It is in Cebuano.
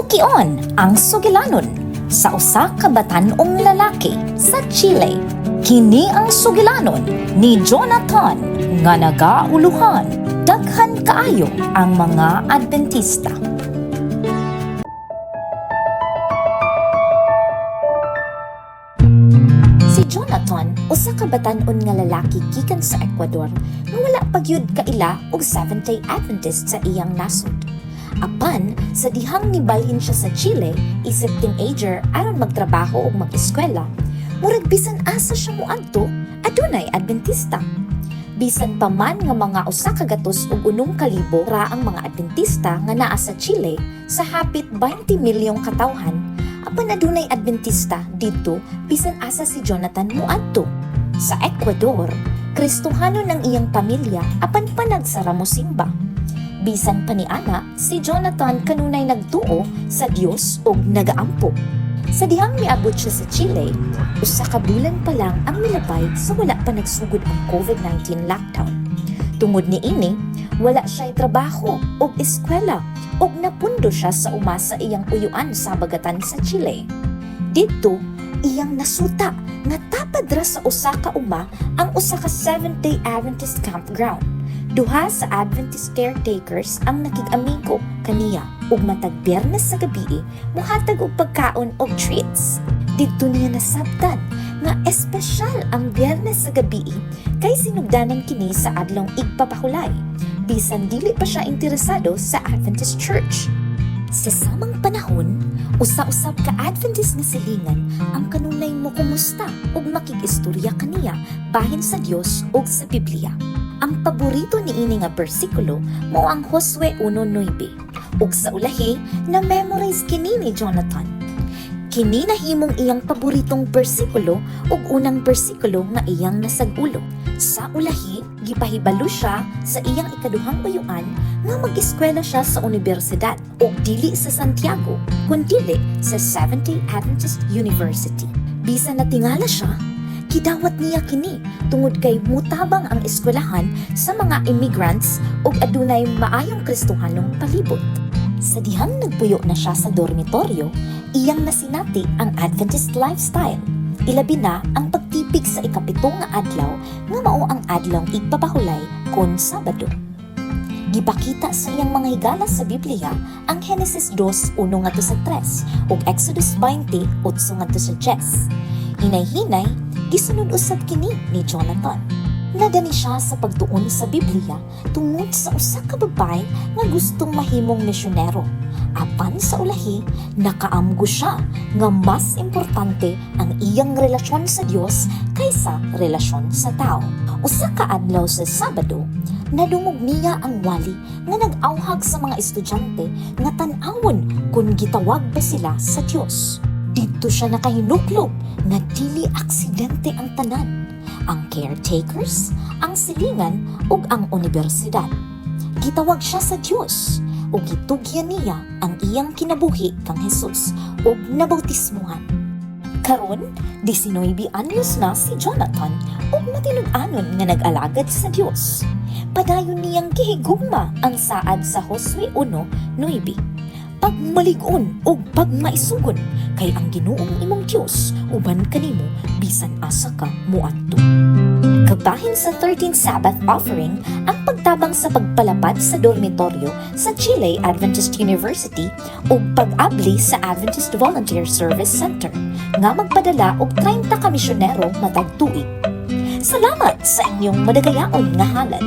Sukion ang sugilanon sa usa ka batan-ong lalaki sa Chile. Kini ang sugilanon ni Jonathan nga nagauluhan daghan kaayo ang mga Adventista. Si Jonathan, usa ka batan-on nga lalaki gikan sa Ecuador nga wala pa gyud kaila og Seventh-day Adventist sa iyang nasod. Apan sa dihang nibalhin siya sa Chile isip teenager aron magtrabaho ug mag-eskwela, murag bisan asa siya moadto, adunay Adventista. Bisan pa man nga mga 106,000 ra ang mga Adventista nga naa sa Chile sa hapit 20 milyong katawhan, apan adunay Adventista didto bisan asa si Jonathan moadto. Sa Ecuador, Kristohanon ang iyang pamilya apan panagsara mo simba. Bisan pa niana, si Jonathan kanunay nagtuo sa Dios ug nagaampo. Sa dihang miabot siya sa Chile, 1 ka bulan pa lang ang milabay sa wala pa nagsugod ang COVID-19 lockdown. Tungod niini, wala siya'y trabaho ug eskwela ug napundo siya sa uma sa iyang uyuan sa bagatan sa Chile. Didto, iyang nasuta nga tapad ra sa usa ka uma ang usa ka Seventh-day Adventist campground. Duha sa Adventist caretakers ang nakig-amigo kaniya ug matag Biyernes sa gabii mohatag og pagkaon og treats. Didto niya nasabtan nga espesyal ang Biyernes sa gabii kay sinugdanan kini sa Adlong Igpapahulay, bisan dili pa siya interesado sa Adventist Church. Sa samang panahon, usa-usab ka Adventist nga silingan ang kanunay mo kumusta ug makig-istorya kaniya bahin sa Dios ug sa Biblia. Ang paborito niini nga bersikulo mao ang Josue 1:9 ug sa ulahi na memorize kini ni Jonathan. Kini nahimong iyang paboritong bersikulo ug unang bersikulo nga iyang nasag-ulo. Sa ulahi, gipahibalo siya sa iyang ikaduhang uyuan nga mag-eskwela siya sa unibersidad ug dili sa Santiago, kundili sa Seventh-day Adventist University. Bisan natingala siya, gidawat niya kini tungod kay mutabang ang eskwelahan sa mga immigrants ug adunay maayong Kristohanong palibot. Sa dihang nagpuyo na siya sa dormitoryo, iyang nasinati ang Adventist lifestyle. Ilabi na ang pagtipig sa 7 nga adlaw nga mao ang Adlong Igpapahulay kon Sabado. Gipakita sa iyang mga higala sa Biblia ang Henesis 2:1 ngadto sa 3 ug Exodus 20:8 ngadto sa 10. Hinay-hinay, gisunod usab kini ni Jonathan. Nadani siya sa pagtuon sa Biblia tungod sa usa ka babae nga gustong mahimong misyonero. Apan sa ulahi, nakaamgo siya nga mas importante ang iyang relasyon sa Dios kaysa relasyon sa tao. Usa ka adlaw sa Sabado, nadungog niya ang wali nga nag-awhag sa mga estudyante nga tan-awon kung gitawag ba sila sa Dios. Didto siya nakahinuklob nga dili aksidente ang tanan: ang caretakers, ang silingan ug ang unibersidad. Gitawag siya sa Dios ug gitugyan niya ang iyang kinabuhi kang Jesus ug nabautismuhan. Karon, 19 anyos na si Jonathan ug matinud-anon nga nag-alagad sa Dios. Padayon niyang gihigugma ang saad sa Josue 1:9. Pagmalig-on ug pagmaisugon kay ang Ginoong imong Dios uban kanimo bisan asa ka moadto. Kabahin sa 13th Sabbath offering ang pagtabang sa pagpalapad sa dormitoryo sa Chile Adventist University ug pag-abli sa Adventist Volunteer Service Center nga magpadala og 30 ka misyonero matag tuig. Salamat sa inyong madagayaon nga halad.